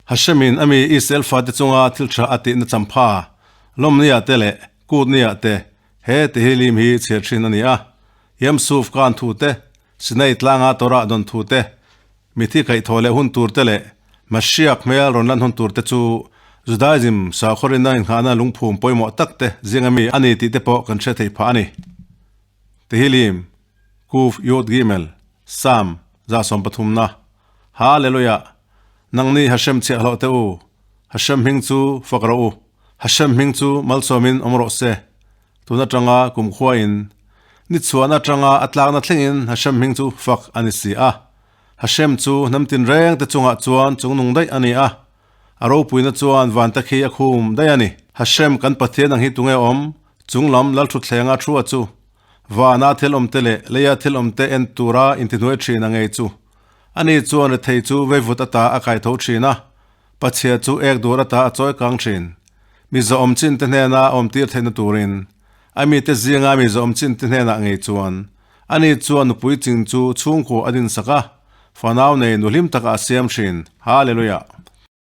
Hashemin a mi Israel fate chunga thil tha a tihna champha lawmnia te leh kutnia te he Tehillim hi chhiar thin a ni a. Yam Suf kan thu te, Sinai tlanga Torah dawn thu te, Mithi kaihthawh leh hun tur te leh Mashiach hmel rawn lan hun tur te chu Judaism sakhaw rinna inghahna lungphum pawimawh tak te zinga mi a ni tih te pawh kan hre thei phah a ni. Tehillim, Kuf Yod Gimel, Psalm, 133 na, Hallelujah! Nangni Hashem chhiahhlawh te u, Hashem hming chu fak rawh u, Hashem hming chu malsawmin awm rawh se. Tun atanga kumkhuain ni chhuahna atanga a tlakna thlengin Hashem hming chu fak a ni si a. Hashem chu hnam tinreng te chungah chuan chungnung daih a ni a, a ropuina chuan van te khi a khum daih a ni. Hashem kan Pathian ang hi tunge awm? Chunglam Lalthuthlenga thu a chu. Vana thil awmte leh leia thil awmte en tura intihnuai thin a ngei chu. Ani chuan rethei chu veivut ata a kai tho thin a, Pachhia chu ek dur ata a chawi kang thin. Mi zawhawm chin te hnena awm tir theihna turin, a mite zinga mi zawhawm chin te hnenah ngei chuan, ani chuan nupui ching chu chhungkua a dinsak a, fanau nei nu hlim takah a siam thin. Hallelujah!